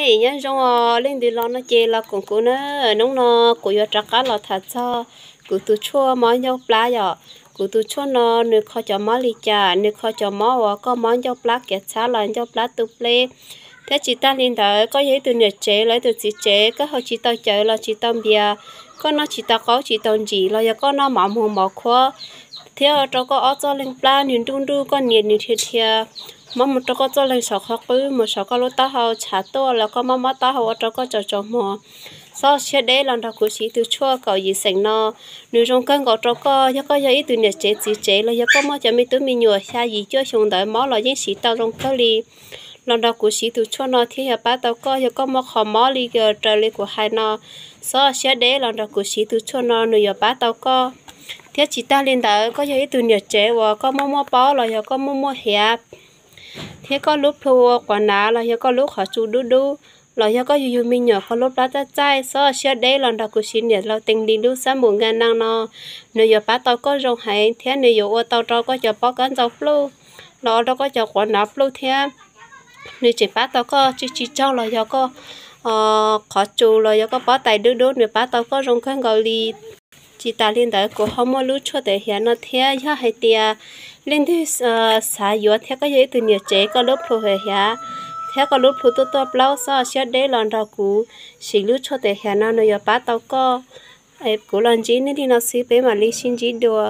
Ces nyob zoo os, leej twg los no ces los koom kuv na. Hnub no kuv yuav rov qab los tham txog kuv tus tshuaj mob ncauj plab yom. Kuv tus tshuaj no nws kho cov mob li cas? Nws kho cov mob uas koj mob ncauj plab kiav txhab los ncauj plab tu pleb. Thiab tsis tag li ntawd, koj yog ib tug niam tsev los ib tug txiv tsev, koj haus tsis tau cawv los tsis tau npias, koj noj tsis tau qaub tsis tau ntsim los yog koj noj mov muag mov khuab, thiab ua rau koj ob txoj leeg plab nws nruj nruj, koj nias nws dhia dhia, mob mus rau koj txoj leeg saum qhov qwb, mus saum koj lub taub hau, tshav tuaj los koj mob mob taub hau ua rau koj tsaus tsaus hmo. Txhob siab deb, los nrog kuv siv tus tshuaj kaum yim xeem no, nws zoo kawg nkaus rau koj. Yog koj yog ib tug niam tsev txiv tsev los yog koj muaj cov me tub me nyuam xya yim cuaj xyoo ntawd mob los yeej siv tau zoo kawg li. Los nrog kuv siv tus tshuaj no thiab yuav pab tau koj. Yog koj muaj qhov mob li raws li kuv hais no, txhob siab deb, los nrog kuv siv tus tshuaj no nws yuav pab tau koj. Thiab tsis tag li ntawd, koj yog ib tug niam tsev uas koj muaj muaj paub los yog koj muaj muaj hiav, thiab koj lub plhu ua quav nav los yog koj lub qhov tsu dub dub, los yog koj yug yug me nyuam koj lub plab txaij txaij, txhob siab deb, los nrog kuv siv niam laus tees li lub xab npum nka na no, nws yuav pab tau koj zoo heev thiab nws yuav ua tau rau koj cov pob kab ntxau pluj, los ua rau koj cov quav nav pluj thiab. Nws tseem pab tau koj tsis tsis tsaug los yog koj qhov tsu los yog koj pob tais dub dub, nws pab tau koj zoo kawg nkaus li. Tsis tas li ntawd, kuv ho muaj lub tshuaj tawm hiav no thiab. Yog hais tias leej twg xav yuav thiab koj yog ib tug niam tsev koj lub plhu hiav hiav thiab koj lub plhu tuaj tuaj plaub, txhob siab deb, los nrog kuv siv lub tshuaj tawm hiav no, nws yuav pab tau koj. Kuv los ntsib nej li no xwb, peb mam li sib ntsib dua.